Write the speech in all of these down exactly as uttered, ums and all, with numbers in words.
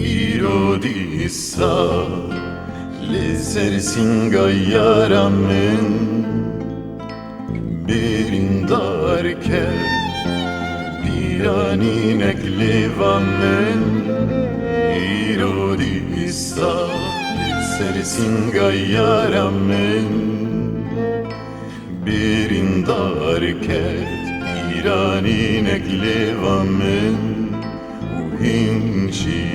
Îro dîsa li ser sînga yara min birîndar ket. Bîranînek lêva min îro dîsa li ser sînga yara min birîndar ket. Bîranînek lêva min û hîn jî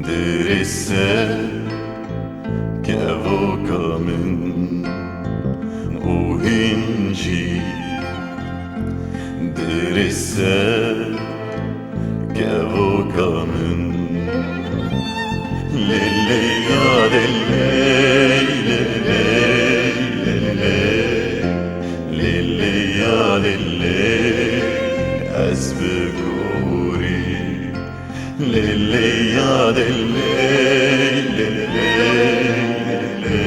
dirêse kevoka min û hîn jî dirêse kevoka min. Lê lê ya de lê, lê lê, lê lê, lê lê ya de lê, ez bi gorî. Lê lê ya de lê, lê lê, lê lê,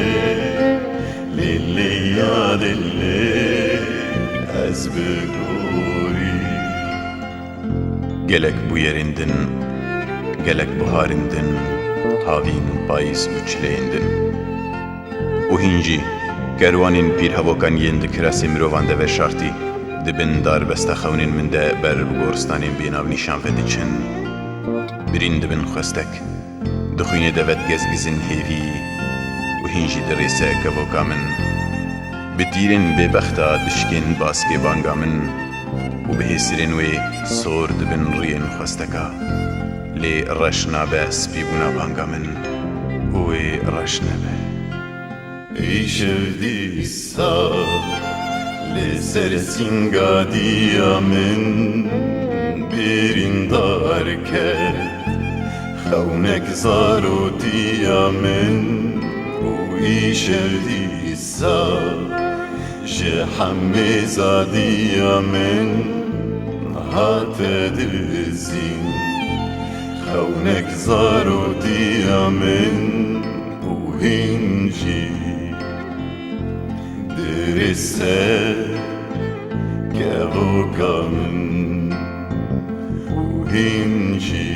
lê lê ya de lê, ez bi gorî. Gelek bûyerên din, gelek buharên din, havîn, payîz û çileyên din. Û hîn jî kerwanên pîrhevokan yên di kirasê mirovan de veşartî, di bin darbesta xewnên min de ber bi goristanên bênav nîşan ve diçin. Birîn dibin xwestek, di xwînê de vedigezgizin hêvî û hîn jî dirêse kevoka min. Bi tîrên bêbexta dişkên baskê banga min û bi hêsirên wê sor dibin rûyên xwesteka. Lê reş nabe spîbûna banga min û wê reş nebe. Îşev dîsa li ser sînga diya min birîndar ket. Xewnek zarotiya min û îşev dîsa ji hemê zadiya min hate dizîn. Xewnek zarotiya min û hîn jî dirêse kevoka min û hîn jî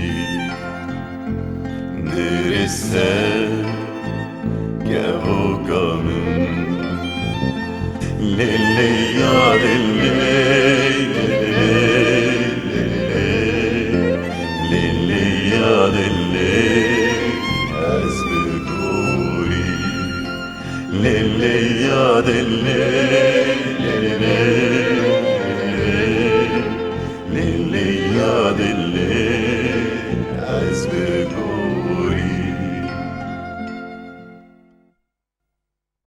dirêse kevoka min. Lê lê ya de lê, lê lê, lê lê, lê lê ya de lê, ez bi gorî. Lê lê ya de lê, lê lê, lê lê, lê lê ya de